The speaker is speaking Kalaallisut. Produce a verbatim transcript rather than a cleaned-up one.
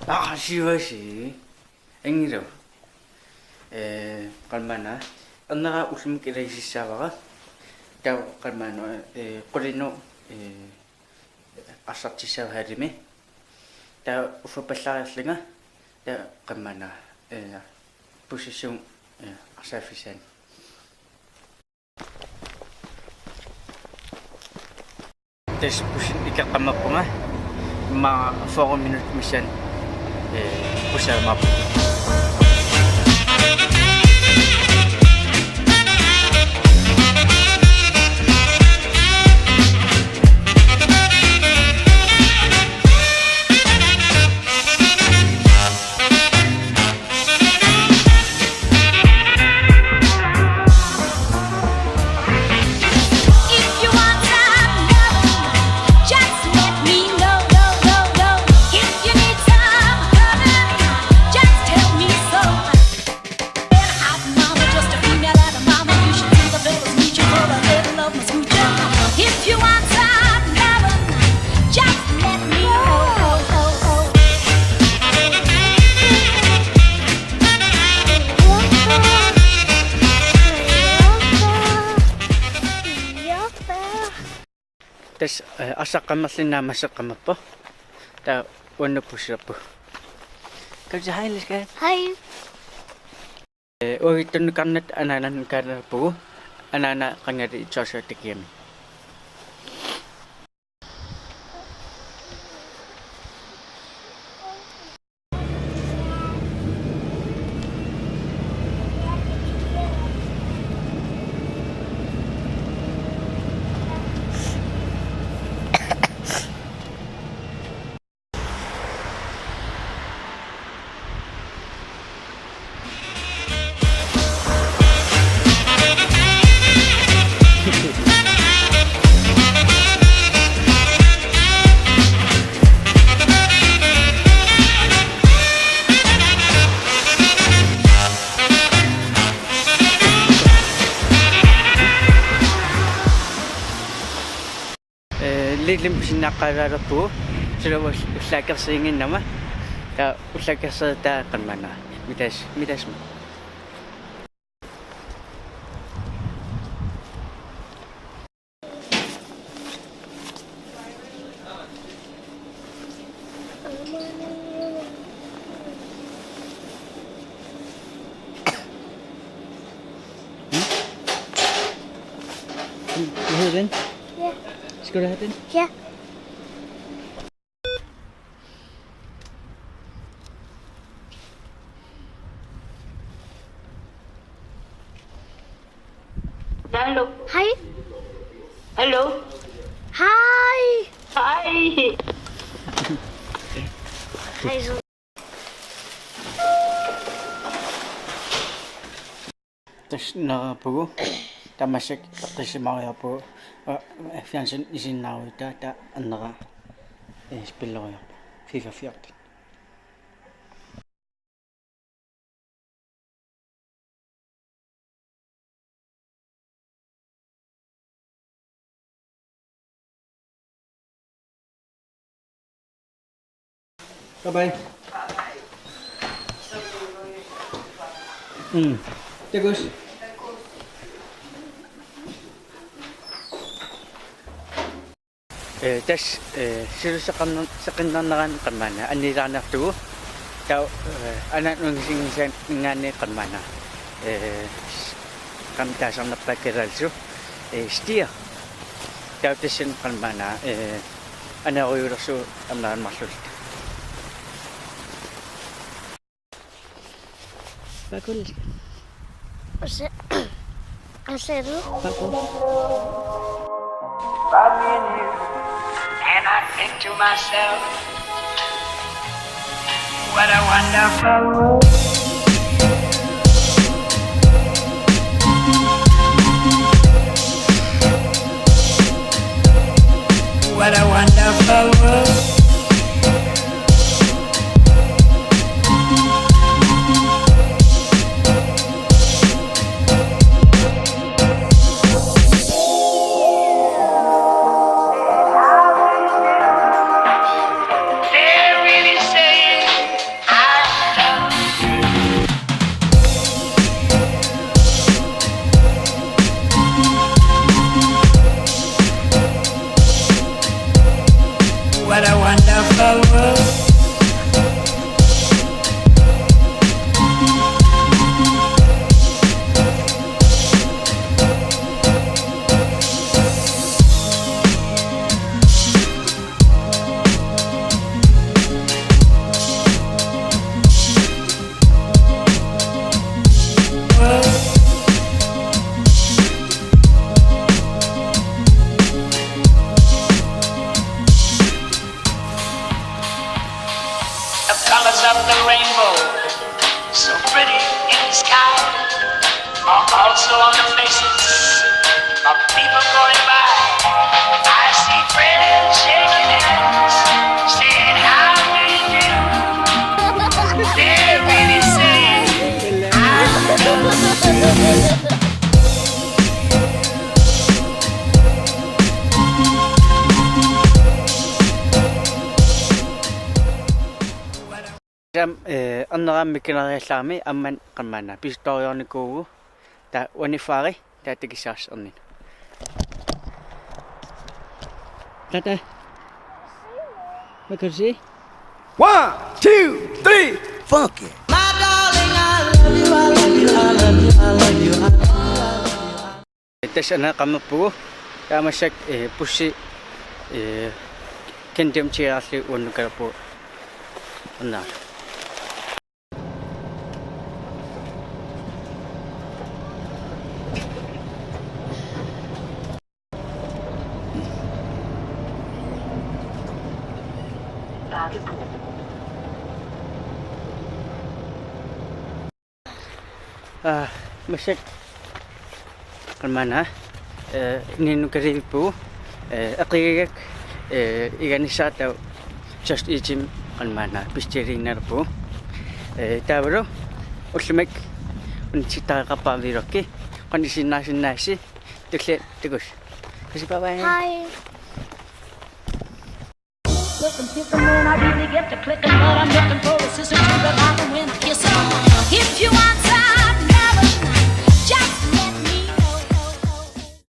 Aa, sivasi. Angilu. Ee, qalmana. Ernera ullumi ilagissaavara. Taava qalmana, ee, qulinut, ee, arsartissaavara hallimi. Taava uffapallaariarlunga. Taava qalmana, ee, pussissuunga, ee, arsaaffissaani. Tassa bussi ikeqqammerpunga, immaqa fyrre minutsit missaanni, ee, bussi ajornarpoq. Tassa, ee, arsaqqammerluni naammasseqqammerpoq. Taava uannut pussilerpugut. Kan du sige hej, Liska? Hej. Ee, uagut tunnukarnata anaanannut kaalerpugut. Anaana qangali itsarsuattakiami. Ee, Lidlimi pisinnaaqqaavaalerpugut, suli ullaakkut ersiginnginnama, taava ullaakkut ersigitaa qalmana. Midas, midas. You hear it? Yeah. Let's go to heaven. Yeah. Hello. Hi. Hello. Hi. Hi. Hi, Zo-. Tassa neriuppugut, tamassi eqqissimaariarpugut, aa, fjernsyni isiginnaaruit, taava ernera, ee, spilleriarpugut, FIFA fjorten. Bye bye. Mm. Takuss. Ee, tassa, ee, siulleq seqinner-, seqinnernerani qalmana annilaarnarlugu. Taava, ee, anaanat unnussinngisaanni qalmana, ee, s-, qanoq taasarnerpaat kalaallisut, ee, stier. Taava tassani qalmana, ee, anerujulersugut amerlanerulluta. Pakulik. Ase-, aseru. Paku. And I think to myself, what a wonderful world. What a wonderful world. They're really saying Of the rainbow, so pretty in the sky, are also on the faces of people going by. I see friends shaking hands, saying, "How do you do?" They're really saying, "I do." Tam, eh, annerammi kinariallarmi amman qammaanna pisittooriornikuuvugut, taava uaniffari taava takissaarsiornini. Tata. Hvad kan du sige? One, two, three, funky. Tassa anneqqammerpugut, taava massakkut, eh, bussi, eh, Kingdom Tigerli uannukkalerpugut. Anna. Aa, massakkut qammaanna, eh, Ninukalivippugut, eh, eqigigakku, eh, iganissaata Just Eat-imi qammaanna bestilliinnarpugut. Eh, taavalu ullumikkut unitsittaraqarpara vloggi, qanoq isiginnaasinnaassi, tulliani takuss'. Kasi, bye bye. Hej. Looking, thinking when I really get to clicking, but I'm looking for a sister to revive when I kiss her. If you want